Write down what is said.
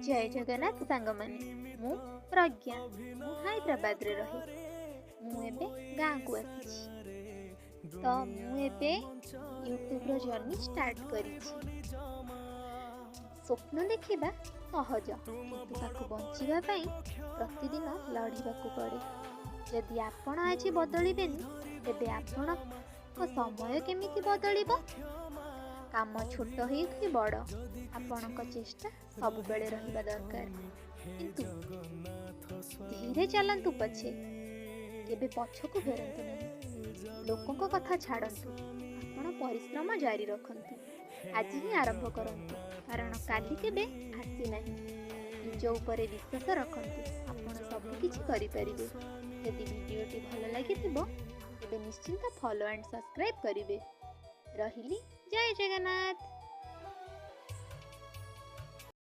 ଜୟ ଜଗନ୍ନାଥ ସାଙ୍ଗମାନେ, ମୁଁ ପ୍ରଜ୍ଞା, ମୁଁ ହାଇଦ୍ରାବାଦରେ ରହେ। ମୁଁ ଏବେ ଗାଁକୁ ଆସିଛି। ତ ମୁଁ ଏବେ ୟୁଟ୍ୟୁବ୍ର ଜର୍ଣ୍ଣି ଷ୍ଟାର୍ଟ କରିଛି। ସ୍ୱପ୍ନ ଦେଖିବା ସହଜ, କିନ୍ତୁ ତାକୁ ବଞ୍ଚିବା ପାଇଁ ପ୍ରତିଦିନ ଲଢ଼ିବାକୁ ପଡ଼େ। ଯଦି ଆପଣ ଆଜି ବଦଳିବେନି, ତେବେ ଆପଣଙ୍କ ସମୟ କେମିତି ବଦଳିବ? କାମ ଛୋଟ ହେଉ କି ବଡ଼, ଆପଣଙ୍କ ଚେଷ୍ଟା ସବୁବେଳେ ରହିବା ଦରକାର। କିନ୍ତୁ ଧୀରେ ଚାଲନ୍ତୁ ପଛେ, କେବେ ପଛକୁ ଫେରନ୍ତୁ ନାହିଁ। ଲୋକଙ୍କ କଥା ଛାଡ଼ନ୍ତୁ, ଆପଣ ପରିଶ୍ରମ ଜାରି ରଖନ୍ତୁ। ଆଜି ହିଁ ଆରମ୍ଭ କରନ୍ତୁ, କାରଣ କାଲି କେବେ ଆସିନାହିଁ। ନିଜ ଉପରେ ବିଶ୍ୱାସ ରଖନ୍ତୁ, ଆପଣ ସବୁକିଛି କରିପାରିବେ। ଯଦି ଭିଡ଼ିଓଟି ଭଲ ଲାଗିଥିବ, ତେବେ ନିଶ୍ଚିନ୍ତ ଫଲୋ ଆଣ୍ଡ ସବସ୍କ୍ରାଇବ୍ କରିବେ। ରହିଲି, ଜୟ ଜଗନ୍ନାଥ।